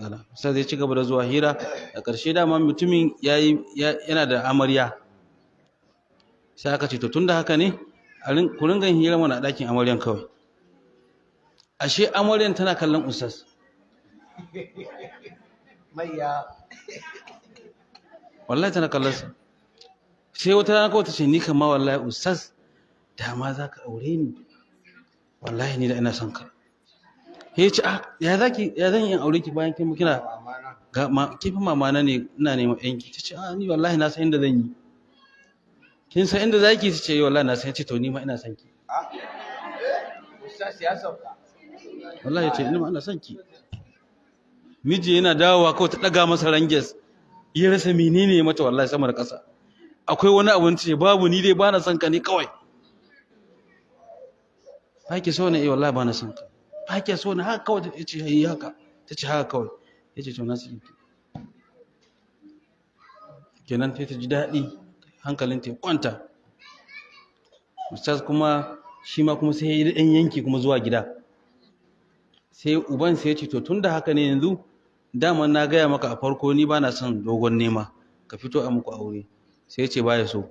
Matsala. Sai zai ci gaba da zuwa hira. A ƙarshe dama mutumin yana da amarya. Sai aka ce, to tunda haka ne, ku ringa yin hira mana a ɗakin amaryan kawai. Ashe amaryan tana kallon ustaz. Maiya. Wallahi tana kallon sa. Sai wata rana kawai ta ce, ni kama wallahi ustaz, dama za ka aure ni, wallahi ni da ina son ka. Ya ce, ah, ya zaki, ya zan yi aure ki bayan kin kina ga ma kifin mama na ne, ina neman yanki. Ta ce, ah, ni wallahi na san inda zan yi. Kin san inda zaki? Ta ce, wallahi na san. Ya ce, to ni ma ina son ki. Ah, ustaz ya sauka. Wallahi ya ce, ni ma ina son ki. Miji yana dawowa kawai ta daga masa ranges, ya rasa menene mata, wallahi sama da ƙasa. Akwai wani abu? Ce babu, ni dai bana son ka ne kawai. Ba ki so ne? Eh, wallahi bana son ka. Ba ki so ne haka kawai? Ta ce yi haka. Ta ce haka kawai. Ya ce, to na saki ki. Kenan sai ta ji daɗi, hankalin ta ya kwanta. Ustaz kuma shi ma kuma sai ya yi ɗan yanki kuma zuwa gida. Sai uban sai ya ce, to tunda haka ne yanzu, dama na gaya maka a farko ni ba na son dogon nema, ka fito a muku aure. Sai ya ce baya so.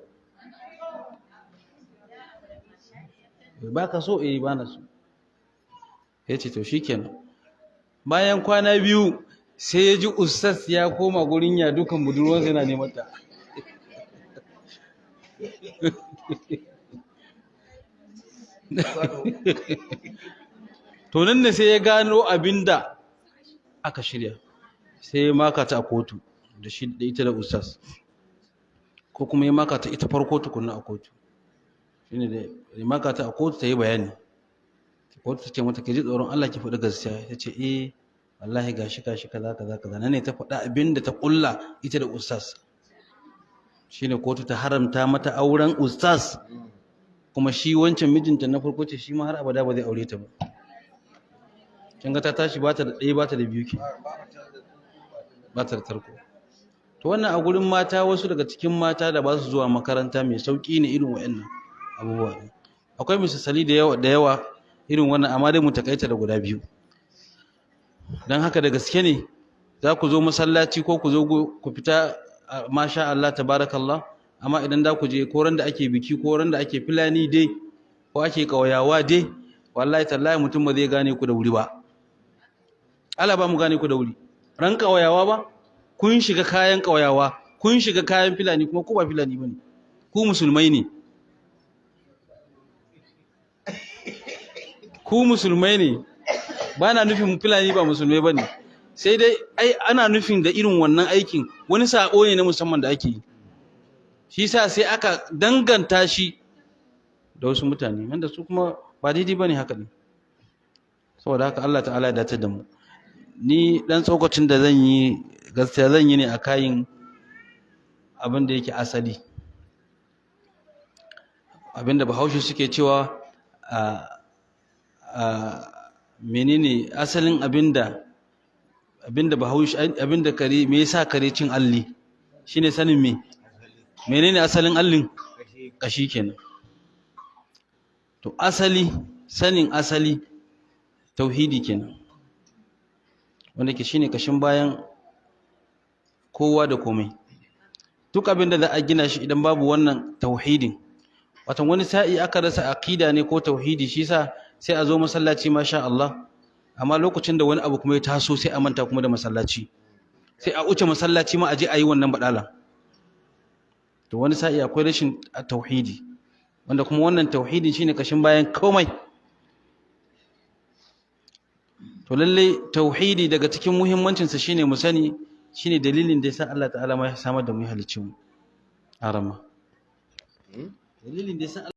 Ba ka so? Eh, ba na so. Ya ce, to shikenan. Bayan kwana biyu sai ya ji ustaz ya koma gurin ya dukan budurwarsa yana neman ta. To nan ne sai ya gano abinda aka shirya. Sai ya maka ta a kotu da shi da ita da ustaz, ko kuma ya maka ta ita farko tukunna a kotu. Shine da ya maka ta a kotu ta yi bayani. Kotu ta ce mata, ki ji tsoron Allah ki faɗi gaskiya. Ta ce, eh wallahi gashi gashi kaza kaza kaza. Nan ne ta faɗa abinda ta ƙulla ita da ustaz. Shine kotu ta haramta mata auren ustaz. Kuma shi wancan mijinta na farko ce shi ma har abada ba zai aure ta ba. Kin ga ta tashi ba ta da ɗaya ba ta da biyu ke, ba ta da tarko. To wannan a gurin mata, wasu daga cikin mata da ba su zuwa makaranta mai sauƙi ne irin wa'annan abubuwa ne. Akwai misalai da yawa da yawa irin wannan, amma dai mu takaita da guda biyu. Don haka da gaske ne za ku zo masallaci ko ku zo ku fita, masha Allah tabarakallah, amma idan za ku je ko ran da ake biki ko ran da ake filani dai ko ake ƙauyawa dai, wallahi tallahi mutum ba zai gane ku da wuri ba. Allah ba mu gane ku da wuri. Ran ƙauyawa ba, kun shiga kayan ƙauyawa, kun shiga kayan filani, kuma ku ba filani bane, ku musulmai ne. Ku musulmai ne. Ba na nufin filani ba musulmai bane, sai dai ai ana nufin da irin wannan aikin wani sako ne na musamman da ake yi. Shi sa sai aka danganta shi da wasu mutane wanda su kuma ba daidai bane haka ne. Saboda haka Allah ta'ala ya dace da mu. Ni dan tsokacin da zan yi gaskiya zan yi ne a kayin abin da yake asali, abin da Bahaushe suke cewa menene asalin abinda Bahaushe, abinda kare, me yasa kare cin alli, shine sanin me menene asalin allin, kashi kenan. To asali, sanin asali tauhidi kenan, wanda ke shine kashin bayan kowa da komai. Duk abin da za a gina shi idan babu wannan tauhidin, wato wani sa'i aka rasa aqida ne ko tauhidi, shi yasa sai a zo masallaci masha Allah, amma lokacin da wani abu kuma ya taso sai a manta kuma da masallaci, sai a wuce masallaci ma a je a yi wannan badala. To wani sa'i akwai rashin tauhidi, wanda kuma wannan tauhidin shine kashin bayan komai. To lalle tauhidi daga cikin muhimmancinsa shine mu sani shine dalilin da yasa Allah ta'ala ma ya samar da mu, ya halicce mu. Arama dalilin da yasa